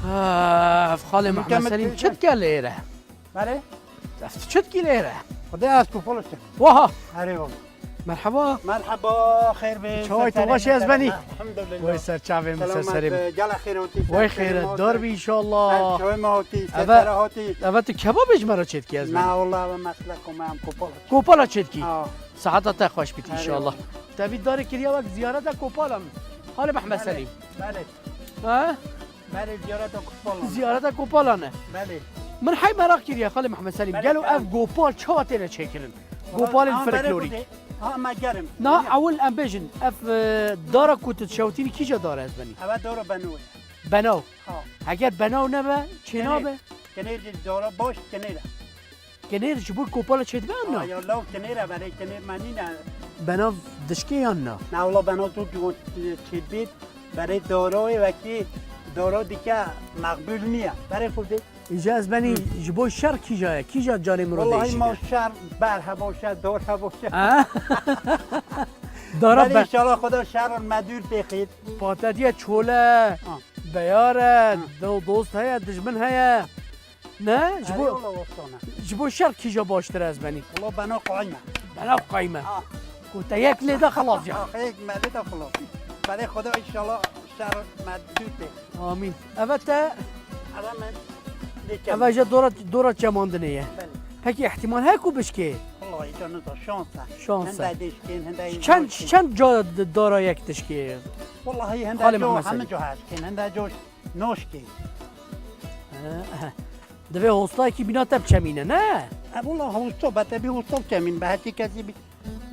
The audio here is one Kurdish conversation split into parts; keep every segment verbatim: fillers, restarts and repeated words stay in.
Ev xalê Mehmed Selîm çi dike lêre? Belê. Ev tu çi dikî lêre? Xwedê ez kopal çek. Waha. Erê wala. Merhaba. Merhaba, xêr be. Çaway tu baş ez benî? Elhamdulillah. Wey ser çavê min, ser serê min. Selamet be, gela xêr hatî. Wey xêr, dar bî inşallah. Çawê me hatî, eve, ser hatî. Eve tu kebabê ji me re çêdikî ez benî? Na wala, eve meslek me em kopal. Kopala çêdikî. Ha. Seheta te xweş bît inşallah. Te vî darê kiriya wek ziyareta kopalan. Xalê Mehmed Selîm. Belê. Ha? Belê, ziyareta kopalan. Ziyareta kopalan e. Belê. Min hey meraq kiriye, Xalê Mehmed Selîm. Belê, gelo ev gopal çawa têne çêkirin? Gopalên folklorîk. Ha, me gerim. Na, ewil em bêjin, ev, e, dara ku tu dişewtînî kîja dara ez benî? Eve dara beno ye. Benaw. Ha. Heger benaw nebe, çênabe? Kenêr. Kenêr jî dara baş, kenêr e. Kenêr ji bo kopala çêdibe an na? Aya law kenêr e, berê kenêr me nîne. Benav dişkê yan na? Na wala benav zor ciwan çêdibêt, berê doroyê wekî doro dike meqbûl niye. Berê xwe dê. Îja ez benî ji bo şer kîja ye? Kîja canê mirodê jî ne? Wallahî ma şer ber hebo şer dor hebo şer. Ha? Dara berê inşallah Xweda şer me dûr pêxît. Patetiye çole, beyar e, do-, dost heye, dijmin heye. Ne? Ji bo, erê wala wextane. Ji bo şer kîja baştir ez benî? Wala bena qayme. Bena qayme. Ah. Ku te yek lê de xelas ya. Ah, yek me lê de xelas. Berê Xweda inşallah şer me dûr tê. Amîn. Eve te? Eve me lê çem. Eve jî dora, dora çemandinê ye. Belê. Pekî ihtimal heye ku bişkê? Wala îca niza şans e. Şans e. Hende dişkên, hende çend, çend ca d-, dara yek dişkê? Wallahî hende co hemî ca hişkên, hende co Noşkê. He, he. Divê hostayekî bîna te biçemîne, ne? E, wala hosta, be te bî hosta biçemîn, be her çi kesî bî.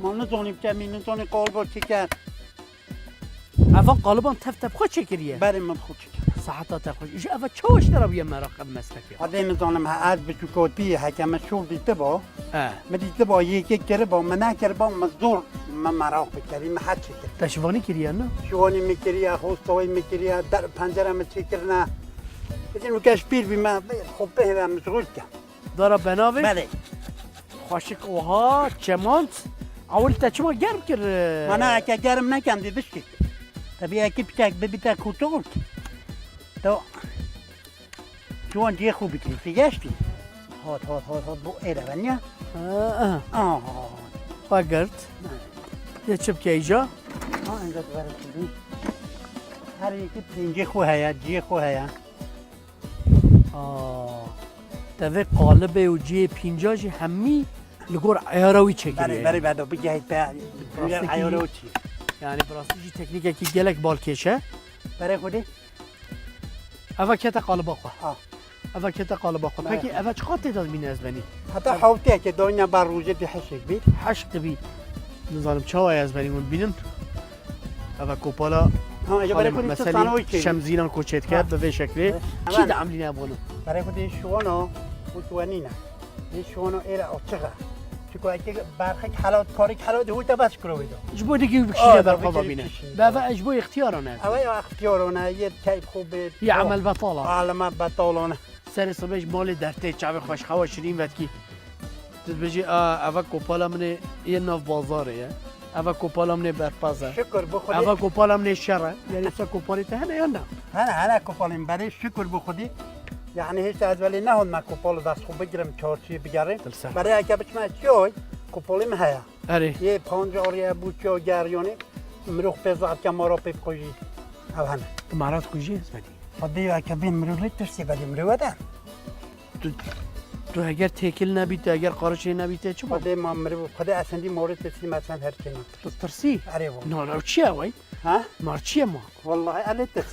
Ma nizonî biçemîn, nizonî qaliba çi ker. Evan qaliban tev te bi xwe çêkiriye? Berê min bi xwe çêkir. Seheta te xweş. Ji eve çawa ji te re bûye meraq ev meslek ya? Xwedê nizanim, he, ez biçûkotî, heke min şûl dîtiba. He. Min dîtiba, yekê kiriba, min nekiriba, min zor, min meraq bikerî, min her çi kir. Te şivanî kiriye, ne? Şivanî min kiriye, hostawê min kiriye, der pencere min çêkirine. Bidim weke ji pîr bîme, xwe bihêle, min şixul ke. Dara benavê? Belê. Xweşik oha, çemand. Ewil te çima germ kir? Mana eke germ nekem dê bişkî. Te bî ekî piçek bibîte kûçol. To Ciwan cihê xwe bikirî, tu geştî. Hat, hat, hat, hat, bo êre ve niye? Ha, aha. Aha. Xwe girt. Ha. Yê çi bike îca? Ha, enca tu vere çi bî? Her yekî pêncê xwe heye, cihê xwe heye. Aa. Te vê qalibê û cihê pînca jî hemî li gor eyara wî çêkiriye. Berê, berê, berê, bigehît te, eyara wî çi? Yani bi rastî jî teknîkekî gelek balkêş e. Berê xwe dê. Eva kete qaliba xwe. Ha. Eva kete qaliba xwe. Pekî eva çiqas tê de bîne ez benî? Heta hewteyeke dayne ber rojê dê heşek bî. Heşk dibî. Nizanim çawa ez benî hûn bînin. Eva kopala. Ha, eva berê xwe dê Mehmed Selîm, sana wî çê. Şemzînan koçê dike bi vê şeklê. Kî de emlîne bunu? Berê xwe dê şiwana û tuwenîne. Dê şiwana êre açiq e. Çiko eke berxek hela, karek hela de hûte bes kuro wê de. Ji bo dikî wî bikişîne berxaba bîne. Beve ji bo ixtiyaran e. Ewe ya ixtiyaran e, yê keyf xwe bê. Ya emel betalan. Aleme betalan. Serê sibê ji malê dertê çavê xweş xewa şirîn vetkî. Tu dibêjî, a, eve kopala min ê yê nav bazarê ye. Eve kopala min ê berpaz e. Şikir bi Xwedê. Eve kopala min ê şer e. Yani wisa kopalê te hene yan na? Hene, hene kopalên berê şikir bi Xwedê. Yani hêşta ez belê nehon me kopal dest xwe bigirim, çarşiyê bigerim. Dilser. Berê eke biçme çiyoy, kopalê min heye. Erê. Yê pancarê bû çiyo geriyonê, mirov pê zaf ke mara pê bixujî. Ev hene. Tu mara dixujî ez belê. Xwedê ya ke bên mirov lê tirsê belê mirov de. Tu, tu heger têkil nebî, tu heger qarişê nebî, te çi bû? Xwedê ma mirov, Xwedê esendî morê te sî me sen her kêna. Tu tirsî? Erê bû. No, no, çi ye wey? Ha? Mar çi ye ma? Wallahî elê tirs.